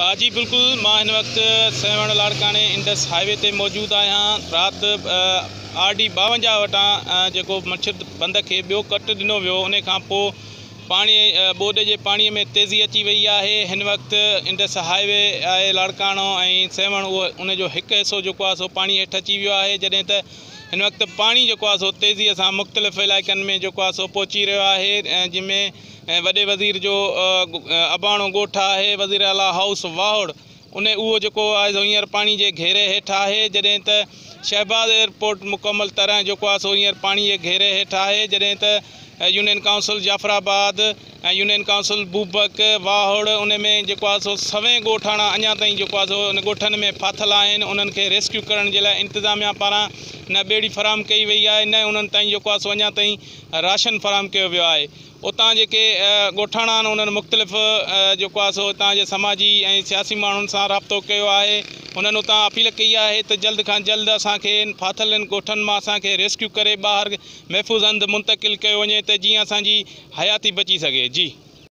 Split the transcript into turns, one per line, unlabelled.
جي بلڪل مان هن وقت سيوهڻ لاڙڪاڻي انڊس هاء وي تي موجود آهيان. رات آر ڊي 52 وٽان جيڪو منڇر بند کي ٻيو ڪٽ ڏنو ويو ان کان پوء پاڻي ٻوڏ جي پاڻي ۾ تيزي اچي وئي آهي. هن وقت انڊس هاء وي آهي لاڙڪاڻو ۽ سيوهڻ اهو ان جو هڪ حصو جيڪو آهي سو پاڻي هيٺ اچي ويو آهي، جڏهن ته هن وقت پاڻي جيڪو آهي سو تيزي سان مختلف علائقن ۾ جيڪو آهي سو پهچي رهيو آهي، جنهن ۾ وڏي وزير جو اباڻو ڳوٺ آهي وزير اعليٰ هائوس واهڙ ان اهو جيڪو آهي سو هينئر پاڻي جي گهيري هيٺ آهي، جڏهن ته شهباز ايئرپورٽ مڪمل طرح جيڪو آهي سو هينئر پاڻي جي گهيري هيٺ آهي، جڏهن ته union council Jafarabad ۽ union council Bobak Wahar ان ۾ جيڪو آهي سو سوين ڳوٺاڻا اڃا تائين جيڪو آهي سو ان ڳوٺن ۾ ڦاٿل آهن. انهن کي ريسڪيو ڪرڻ جي لاء انتظاميا پاران نه ٻيڙي فراهم ڪئي وئي آهي نه انهن تائين جيڪو آهي سو اڃا تائين راشن فراهم ڪيو ويو آهي. اتان جيڪي ڳوٺاڻا آهن انهن مختلف جيڪو آهي سو اتان جي سماجي ۽ سياسي ماڻهن سان رابطو ڪيو آهي. انهن اتان اپيل ڪئي آهي ته جلد کان جلد اسان کي ڦاٿل ڳوٺن مان اسان کي ريسڪيو ڪري ٻاهر محفوظ هنڌ منتقل ڪيو وڃي ته جيئن اسان جي حياتي بچي سگهي. جي.